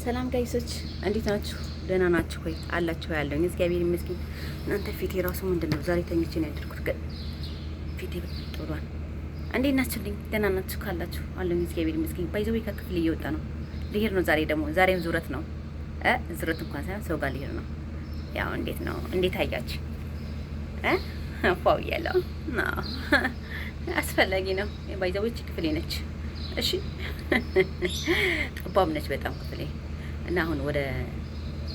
ሰላም guys ኦች እንዴት ናችሁ? ደህና ናችሁ ወይ? አላችሁ ያለውኝ እግዚአብሔር ይመስገን። እናንተ ፊቴ ራሱ ምንድን ነው ዛሬ ተኝቼ ነው ያደርኩት፣ ግን ፊቴ ብሏል። እንዴት ናችሁልኝ? ደህና ናችሁ ካላችሁ አለሁኝ እግዚአብሔር ይመስገን። By the way ከክፍል እየወጣ ነው ልሄድ ነው ዛሬ። ደግሞ ዛሬም ዙረት ነው፣ ዙረት እንኳን ሳይሆን ሰው ጋር ልሄድ ነው። ያው እንዴት ነው፣ እንዴት አያችሁ? ፏው እያለሁ አስፈላጊ ነው። By the way ክፍሌ ነች። እሺ ጠባብ ነች በጣም ክፍሌ እና አሁን ወደ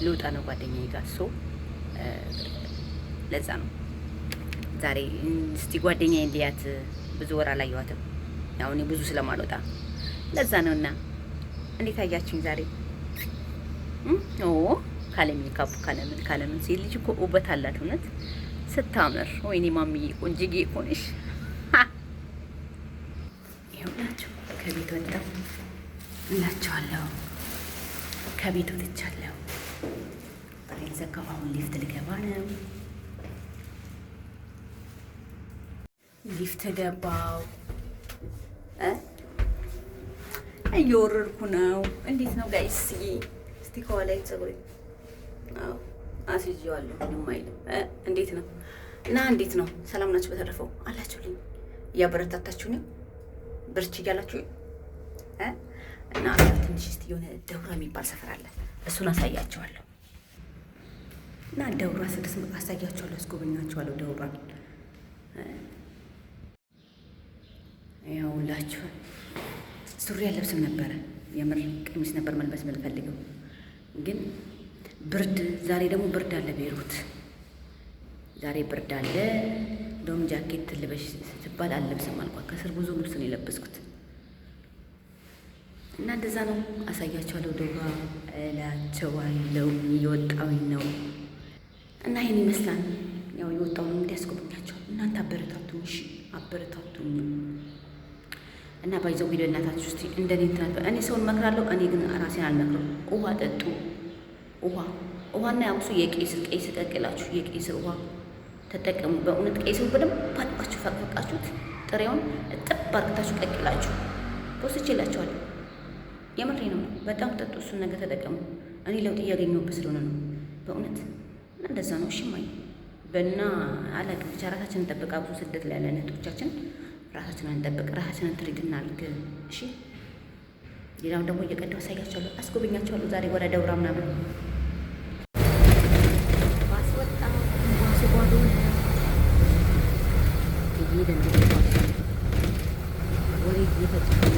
ልውጣ ነው ጓደኛዬ ጋር፣ so ለዛ ነው ዛሬ እስቲ ጓደኛዬ እንዲያት፣ ብዙ ወር አላየኋትም። ያው እኔ ብዙ ስለማልወጣ ለዛ ነውና እንዴት አያችሁኝ ዛሬ? ኦ ካለ ሜካፕ ካለምን ካለምን ሴት ልጅ እኮ ውበት አላት እውነት ስታምር። ወይኔ ማሚዬ ቆንጅዬ እኮ ነሽ። ይኸውላችሁ ከቤት ወጣሁ እላችኋለሁ። ከቤት ወጥቻለሁ። በሬን ዘጋሁ። አሁን ሊፍት ልገባ ነው። ሊፍት ገባው፣ እየወረድኩ ነው። እንዴት ነው guys? እስቲ ከኋላ ፀጉሬ አስይዤዋለሁ። ምንም አይልም። እንዴት ነው እና እንዴት ነው? ሰላም ናችሁ? በተረፈው አላችሁልኝ፣ እያበረታታችሁ ነው፣ በርቺ እያላችሁ እና ትንሽ እስቲ የሆነ ደውራ የሚባል ሰፈር አለ፣ እሱን አሳያችኋለሁ። እና ደውራ ስድስት አሳያችኋለሁ፣ አስጎበኛችኋለሁ ደውራን። ያውላችሁ ሱሪ አለብስም ነበረ፣ የምር ቀሚስ ነበር መልበስ የምንፈልገው፣ ግን ብርድ። ዛሬ ደግሞ ብርድ አለ ቤሩት፣ ዛሬ ብርድ አለ። እንደውም ጃኬት ልበሽ ስትባል አልለብስም አልኳት። ከስር ብዙ ልብስ ነው የለበስኩት እና እንደዛ ነው። አሳያቸዋለሁ፣ ደውራ እላቸዋለሁ። እየወጣሁኝ ነው እና ይሄን ይመስላል። ያው የወጣው ነው እንግዲህ ያስጎበኛቸው። እናንተ አበረታቱኝ፣ እሺ አበረታቱኝ። እና by the way እናታችሁ እስቲ እንደኔ እንትን እኔ ሰውን እመክራለሁ፣ እኔ ግን ራሴን አልመክርም። ውሃ ጠጡ፣ ውሃ ውሃና ያብሱ የቄስ ቄስ ቀቅላችሁ የቄስ ውሃ ተጠቀሙ። በእውነት ቄስን በደንብ አጥባችሁ ፈቅፍቃችሁት ጥሬውን እጥብ አርግታችሁ ቀቅላችሁ ወስቼላችኋለሁ። የምሬ ነው። በጣም ጠጡ፣ እሱን ነገር ተጠቀሙ። እኔ ለውጥ እያገኘሁበት ስለሆነ ነው በእውነት እና እንደዛ ነው። እሺ ማይ በና አላቅም ብቻ ራሳችንን እንጠብቅ። አብሶ ስደት ላይ ያለን እህቶቻችን ራሳችንን እንጠብቅ፣ ራሳችንን treat እናድርግ። እሺ ሌላውን ደግሞ እየቀዳሁ አሳያቸዋለሁ፣ አስጎበኛቸዋለሁ። ዛሬ ወደ ደውራ ምናምን ባስ ወጣ፣ ባሱ ባዶ እየሄደ ነው። ወሬ እየፈጨ ነው።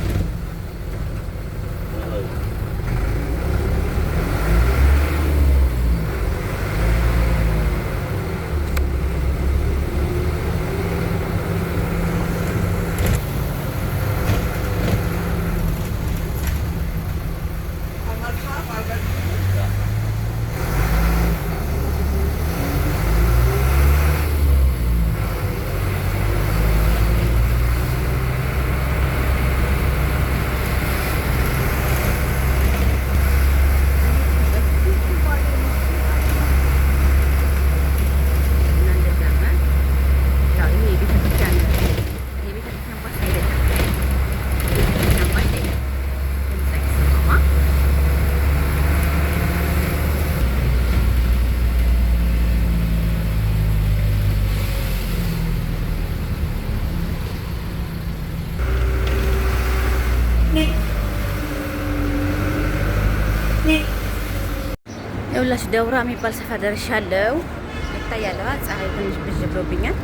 እና እንደዛ ነው። ያው ይሄ የቤተክርስቲያን የቤተክርስቲያን ባስ አይደለም፣ የቤተክርስቲያን ባስ አይደለም። ድምፅ አይሰማማ። ይኸውላችሁ ደውራ የሚባል ሰፈር ደርሻለሁ። ይታያል። ፀሐይ ትንሽ ብዥ ብሎብኛል።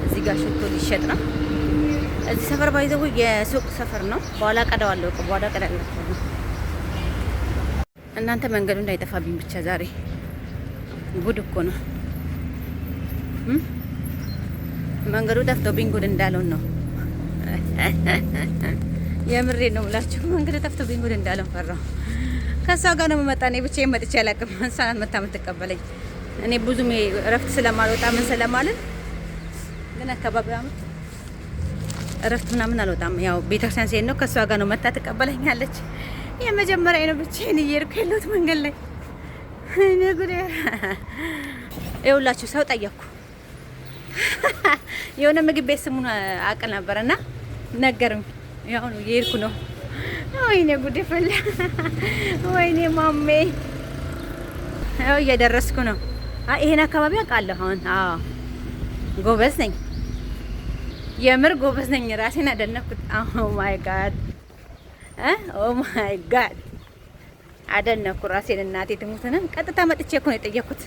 እዚህ ጋር ሽቶ ሊሸጥ ነው። እዚህ ሰፈር by the way የሱቅ ሰፈር ነው። በኋላ ቀዳዋለሁ፣ በኋላ ቀዳላችኋለሁ። እናንተ መንገዱ እንዳይጠፋብኝ ብቻ። ዛሬ ጉድ እኮ ነው። መንገዱ ጠፍቶብኝ ጉድ እንዳለውን ነው። የምሬ ነው ብላችሁ መንገዱ ጠፍቶብኝ ጉድ እንዳለውን ፈራሁ። ከእሷ ጋር ነው የምመጣ። እኔ ብቻዬን መጥቼ አላውቅም። እሷ ናት መታ የምትቀበለኝ። እኔ ብዙም እረፍት ስለማልወጣ ምን ስለማልን ግን አካባቢ አመት እረፍት ምናምን አልወጣም። ያው ቤተክርስቲያን ሲሄድ ነው ከእሷ ጋር ነው መታ ትቀበለኛለች። የመጀመሪያ ነው ብቻዬን እየሄድኩ ያለሁት መንገድ ላይ። እኔ ጉዴ! ይኸውላችሁ ሰው ጠየቅኩ። የሆነ ምግብ ቤት ስሙን አቅል ነበር እና ነገሩኝ። ያው ነው እየሄድኩ ነው። ወይኔ ጉድ ፈላ። ወይኔ ማሜ፣ ያው እየደረስኩ ነው። አይ ይሄን አካባቢ አውቃለሁ አሁን። አዎ ጎበዝ ነኝ፣ የምር ጎበዝ ነኝ። ራሴን አደነኩት። Oh my God, oh my God፣ አደነኩ ራሴን። እናቴ ትሙትን ቀጥታ መጥቼ እኮ ነው የጠየኩት።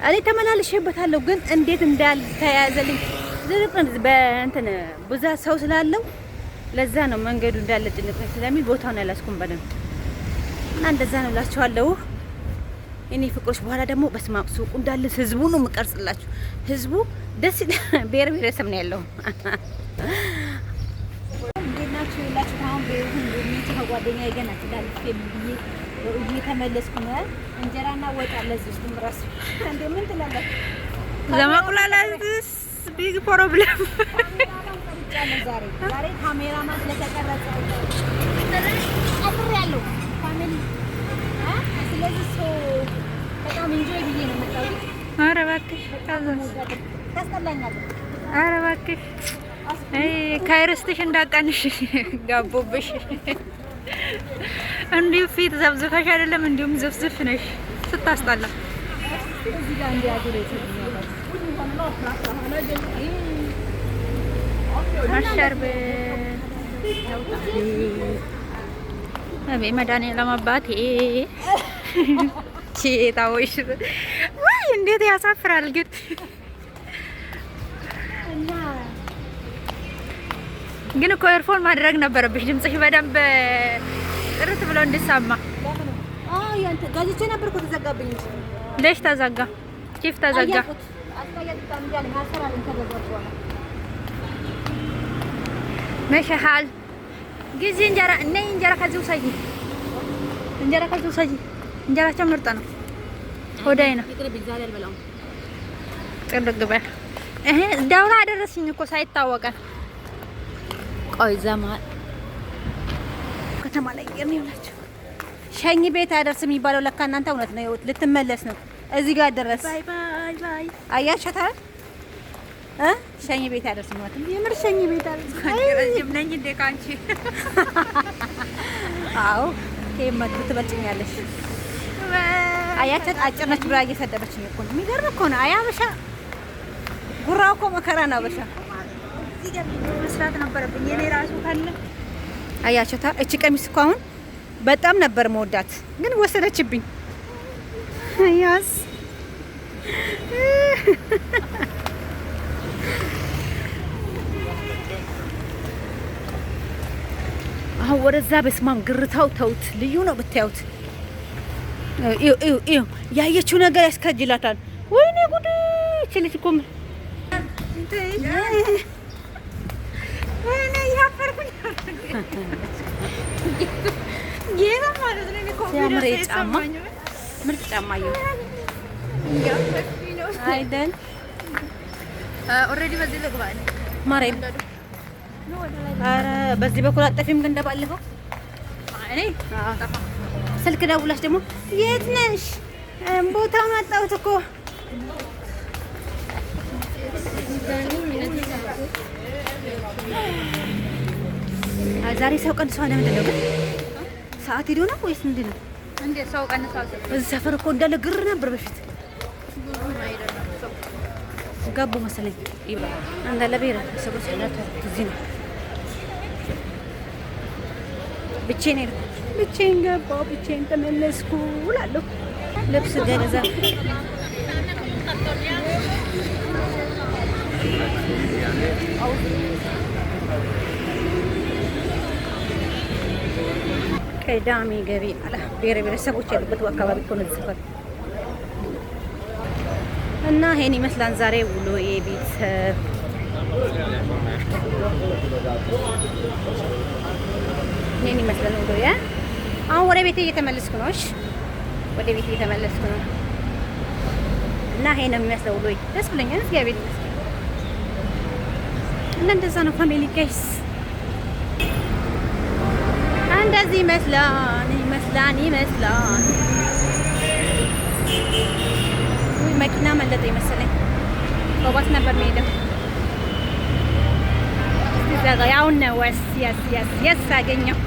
እኔ ተመላልሼበታለሁ፣ ግን እንዴት እንዳልተያዘልኝ በእንትን ብዛት ሰው ስላለው ለዛ ነው መንገዱ እንዳለ ጭንቅ ስለሚል ቦታውን ያላስኩም በደንብ እና እንደዛ ነው እላችኋለሁ። እኔ ፍቅሮች በኋላ ደግሞ በስመ አብ ሱቁ እንዳለ ህዝቡ ነው የምቀርጽላችሁ። ህዝቡ ደስ ይላል። ብሔር ብሔረሰብ ነው ያለው። እንዴት ናችሁ? የላችሁ አሁን ቤሩትን ጎብኝቼ ከጓደኛዬ ገና ትላልፍ ብዬ እየተመለስኩ ነው። እንጀራና ወጥ አለ እዚህ ውስጥም እራሱ እንዴ ምን ትላላችሁ? ለመቁላላት big problem። ዛሬ ዛሬ ካሜራማን ስለተቀረጸ ቀጥሬያለሁ family። ስለዚህ ሰው በጣም enjoy ብዬ ነው የመጣሁት። ኧረ እባክሽ። ታስጠላኛለህ። ኧረ እባክሽ፣ አይ ከርስትሽ እንዳቀንሽ ጋቦብሽ። እንዲሁ ፊት ዘብዝፈሽ አይደለም እንዲሁም ዝፍዝፍ ነሽ፣ ስታስጠላ። እዚህ ጋር እንዲያዙ አሸርብ አቤት መድኃኒዓለም አባቴ ጌታዎች ወይ እንዴት ያሳፍራል ግን። ግን እኮ earphone ማድረግ ነበረብሽ፣ ድምፅሽ በደንብ ጥርት ብሎ እንዲሰማ። ገዝቼ ነበር እኮ ተዘጋብኝ። ليش ተዘጋ? كيف ተዘጋ? ماشي حال ጊዜ እንጀራ ነይ፣ እንጀራ ከዚህ ውሰጂ፣ እንጀራ ከዚህ ውሰጂ። እንጀራቸው ምርጥ ነው። ሆዳይ ነው። ጥርግ በል። እህ ደውላ አደረስኝ እኮ ሳይታወቀን። ቆይ እዛ መሀል ከተማ ላይ የሚውላቸው ሸኝ ቤት አደርስ የሚባለው ለካ እናንተ እውነት ነው። ልትመለስ ነው። እዚህ ጋር ደረስ። Bye bye bye። አያችኋት እ ሸኝ ቤት አደርስ ማለት ነው። የምር ሸኝ ቤት አደርስ። ረጅም ነኝ እንዴ ካንቺ? አዎ ከመቱ ትበልጭኛለሽ። አያችኋት አጭር ነች ብላ እየሰደበችኝ እኮ ነው። የሚገርም እኮ ነው። አይ አበሻ ጉራው እኮ መከራ ነው። አበሻ እዚህ ጋር መስራት ነበረብኝ የኔ ራሱ ካለ። አያችኋት እቺ ቀሚስ እኮ አሁን በጣም ነበር መወዳት፣ ግን ወሰደችብኝ። ያስ አሁን ወደዛ በስማም ግርታው ተውት፣ ልዩ ነው ብታዩት። እዩ እዩ እዩ፣ ያየችው ነገር ያስከጅላታል። ወይኔ ጉድ! እቺ ልጅ እኮ ምን ወይኔ ያፈርኩኝ ጌታ ማለት ነው። እኔ ሲያምር confidence ጫማ አይሰማኝም። ምርጥ ጫማ አይደል? Already በዚህ ልግባ እኔ። ማርያም፣ ኧረ በዚህ በኩል አጠፊም ግን እንደባለፈው እኔ ስልክ ደውላሽ ደግሞ የት ነሽ? ቦታውን አጣሁት እኮ። ዛሬ ሰው ቀንሷል። ለምንድን ነው ግን? ሰዓት ሄዶ ነው ወይስ ምንድን ነው? እንዴ ሰው ቀንሷል? እዚህ ሰፈር እኮ እንዳለ ግር ነበር በፊት። ብዙም አይደለም ሰው። ገቡ መሰለኝ እንዳለ ብሔረሰቦች እዚህ ነው። ብቻዬን ሄድኩ፣ ብቻዬን ገባሁ፣ ብቻዬን ተመለስኩ እላለሁ። ልብስ ገዛ። ቅዳሜ ገቢ አለ። ብሔረ ብሔረሰቦች ያሉበት አካባቢ እኮ ነው እዚህ ሰፈር። እና ይሄን ይመስላል ዛሬ ውሎዬ ቤተሰብ። ይሄን ይመስላል ውሎዬ። አሁን ወደ ቤቴ እየተመለስኩ ነው። እሺ ወደ ቤቴ እየተመለስኩ ነው። እና ይሄ ነው የሚመስለው ውሎዬ። ደስ ብሎኛል፣ እግዚአብሔር ይመስገን። እና እንደዛ ነው family guys። እንደዚህ ይመስላል ይመስላል ይመስላል። ውይ መኪና መለጠኝ መሰለኝ። በባስ ነበር የምሄደው። እስቲ እዛ ጋር ያው ነው። yes, yes, yes, yes፣ አገኘው።